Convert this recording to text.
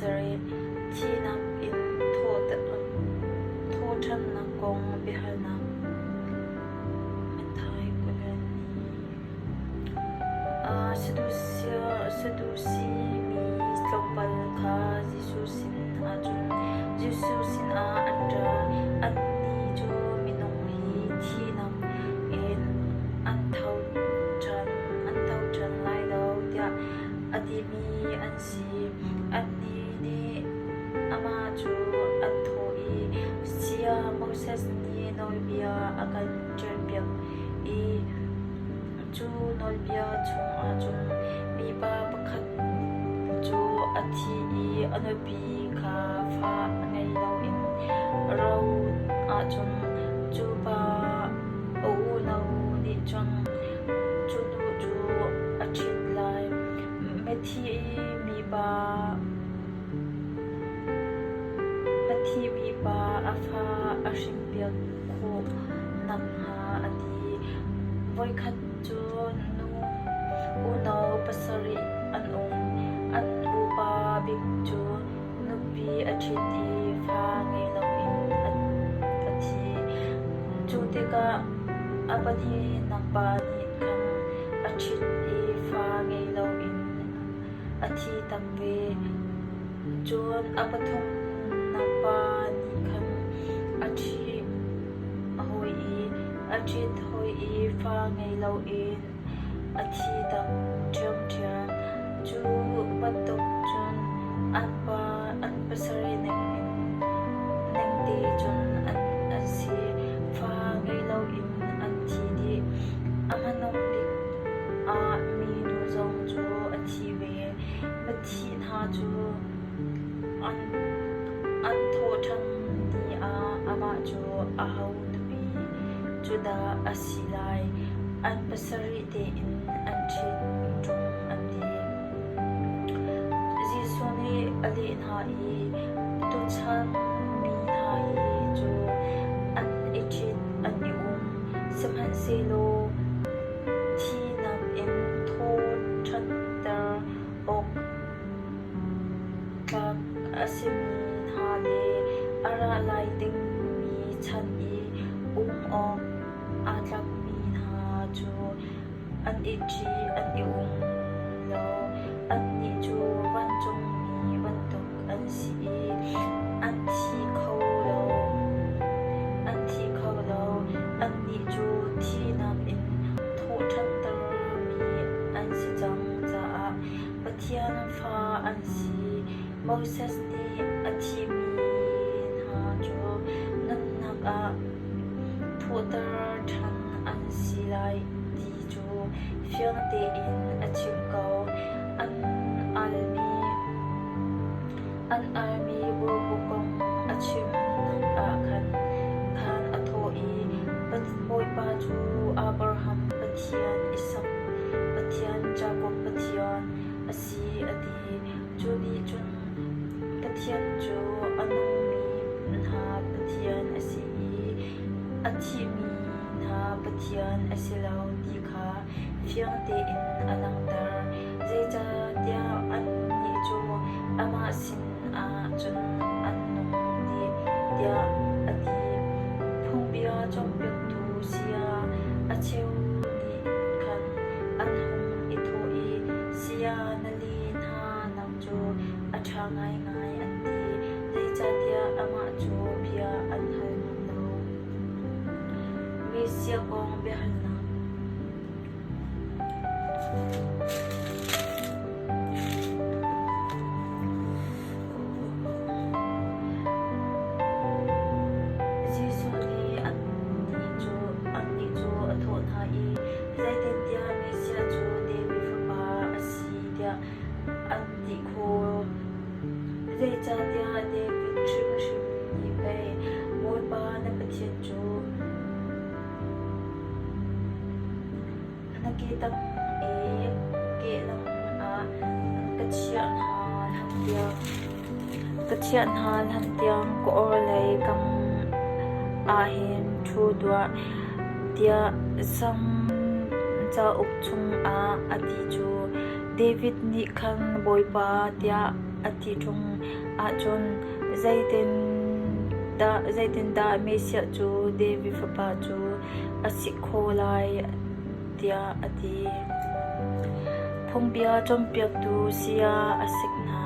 pasarih. Thihnak in thawhṭhannak kong biahalnak. Matthai 20 ni. Sadusi mi tlawmpal kha Jesuh sinah an ra. Annih cu minung hi thihnak in an tho ṭhan lai lo tiah a timi an si. Annih nih amah cu an thawh i, Saya, Moses nih nawlbia a kan ṭialpiak i Cu nawlbia chungah cun mipa pakhat cu a thi i a nupi kha fa a ngei loin ro ahcun cu pa a unau nih cun cu nu cu a ṭhit lai. Mithi mipa a fa a hrinpiak khawh nakhnga a ti. Voikhat cu nu unau pasarih an um. An upa bik cu nupi a ṭhit i fa ngei loin a thi. Cu tikah a pahnihnak pa nih khan a ṭhit i fa ngei loin a thi tak ve. Cun a pathumnak pa nih khan a ṭhit hawi i fa ngei loin a thi tak ṭhiamṭhiam. Cu bantuk cun an pa an pasarih ningte cun an si. Fa ngei loin an thi dih. A hmanung bik ah minu zong cu a thi ve. Mithi hna cu an thawhṭhan ni ah amah cu aho nupi cu dah a si lai? An pasarih tein an ṭhit ṭung an ti. Jesuh nih a leh hna i, Tuchan mi hna hi cu an i ṭhit an i um, sihmanhsehlaw Thinak in thawhṭhanter awk tlak a simi hna le a ra lai dingmi chan i um awk aa tlakmi hna cu an i ṭhi an i um lo. Annih cu vancungmi bantuk an si i an thi kho lo. An thi kho lo. Annih cu thihnak in thawhṭhantermi an si cang caah Pathian fa an si. Moses nih a thimi hna cu nunnak ah thawhter ṭhan an si lai ti cu fiang tein a chim ko. An almi bubu kong a chimnak ah khan a thawh i, Bawipa cu Abraham Pathian, Isak Pathian, Jakob Pathian a si, a ti. Cu nih cun Pathian cu a nungmi hna Pathian a si i a thimi hna Pathian a si lo ti kha fiang tein a langhter. Zeicahtiah annih cu amah sinah cun an nung dih tiah a ti. Phungbia cawnpiaktu saya a cheu nih khan an hung i thawh i, Saya, na le hna nak cu a ṭha ngaingai, an ti. Zeicahtiah amah cu bia an hal ngam lo. Messiah kong biahalnak. Jesuh nih annih cu a thawh hna i, Zeitintiah Messiah cu David fapa a si tiah an ti khawh. Zeicahtiah David hrimhrim nih pei Bawipa na Pathian cu na ke tang i kehlam ah ka chiah hna hlantiang ka orhlei kam ah hin ṭhu tuah, tiah Salm cauk chungah a ti cu. David nih khan Bawipa tiah. a ti ṭung ahcun zeitindah Messiah cu David fapa cu a si khawh lai tiah a ti. Phungbia cawnpiaktu saya a sik hna.